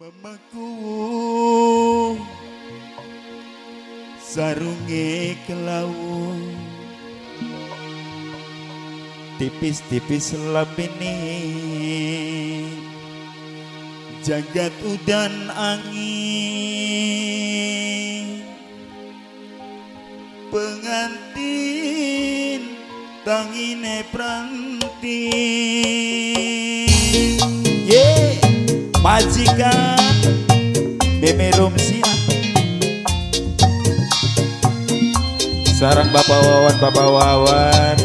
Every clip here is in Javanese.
Mamaku sarunge kelau tipis-tipis lambene jagat udan angin pengantin tangine pranti. Ye majikan Beme Rumsia sarang Bapak Wawan, Bapak Wawan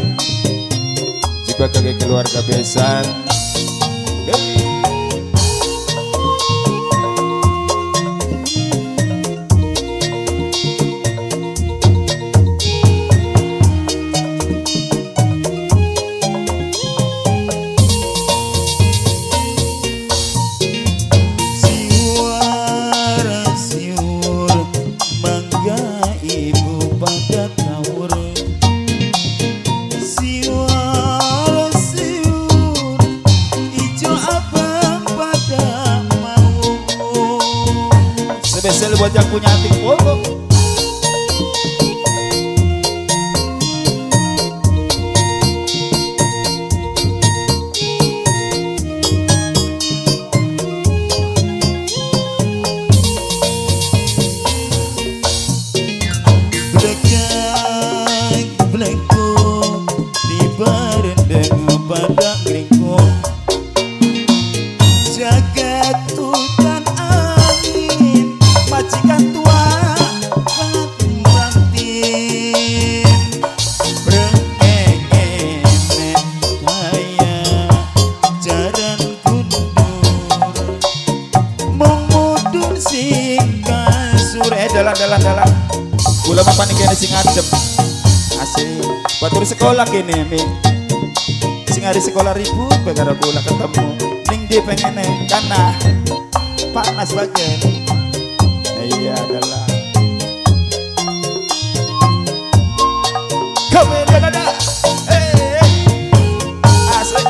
juga kakek keluarga besan. Spesial buat yang punya anting foto. Belakang belakku di barendeng pada ngringku jagat hutan angin majikan tua pengantin brengenge kaya jaran kundur mung mudun sing kasur. Dalan dalan dalan kula papan kene sing adem asik batur sekolah kene mi sing hari sekolah ribut perkara kula ketemu ning di pengene karena panas bagian. Iya adalah ada asik.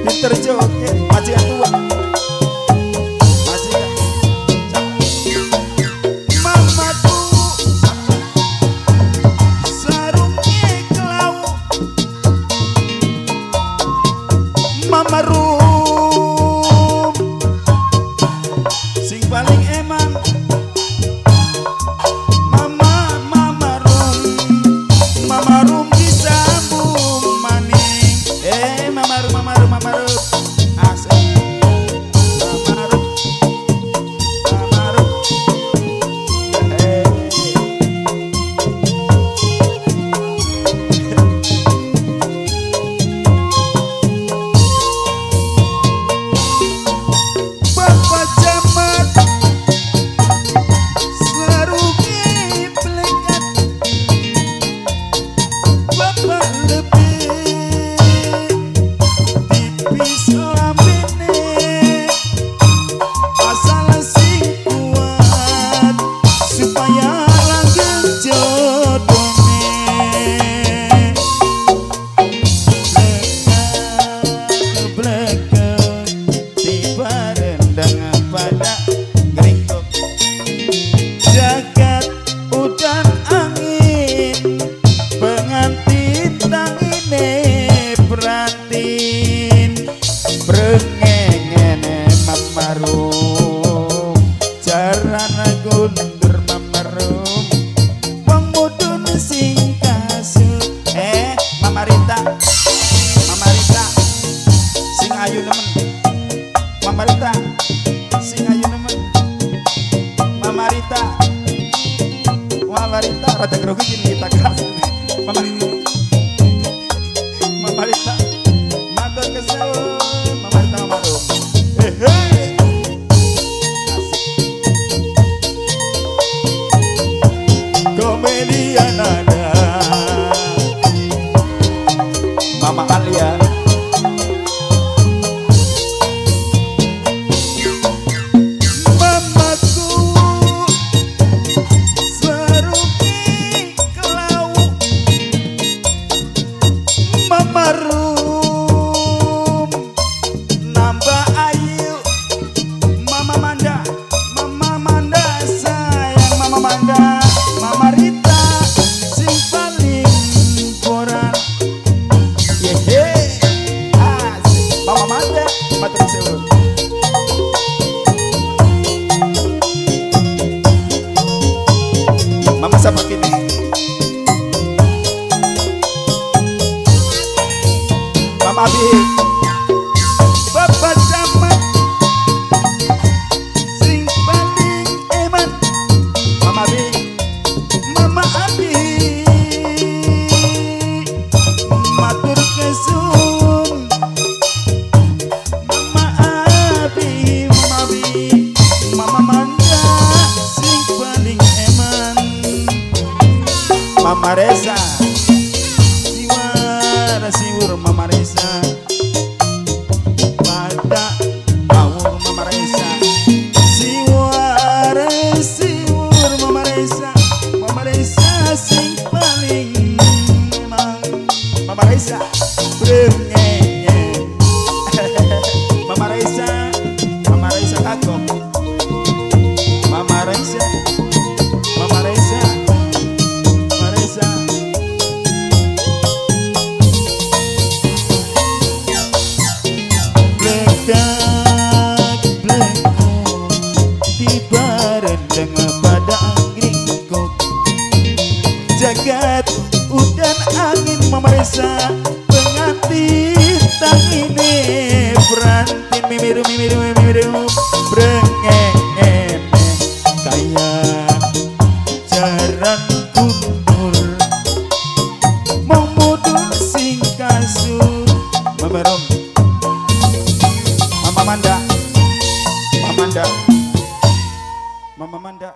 Pinter joget majikan tua majikan mamaku sarungnya kelau mama rum Mama Rum nambah ayu Mama Manda, Mama Manda sayang Mama Manda, Mama Rita sing paling koran. Yehe, asik Mama Manda, matur suwun. Mama siapa kini? Mama Abi, Bapak Camat sing paling eman. Mama Abi, Mama Abi, matur kesun. Mama Abi, Mama Abi, Mama Manda sing paling eman. Mama Reza, siwara siwur Mama Reza, pada awur Mama Reza, siwara siwur Mama Reza, Mama Reza sing paling emang. Mama Reza brengenge. Mama Reza, Mama Reza kagok. Mama Reza, Mama Reza, Mama Reza. Bledak blekok tiba rendeng pada angringkok. Jagat udan angin Mama Reza, pengantin tangine perantin mimiru mimiru mimiru brengenge kaya jaran kundur mong mudun sing kasur. Mama Rom, Mama Manda, Mama Manda, Mama Manda.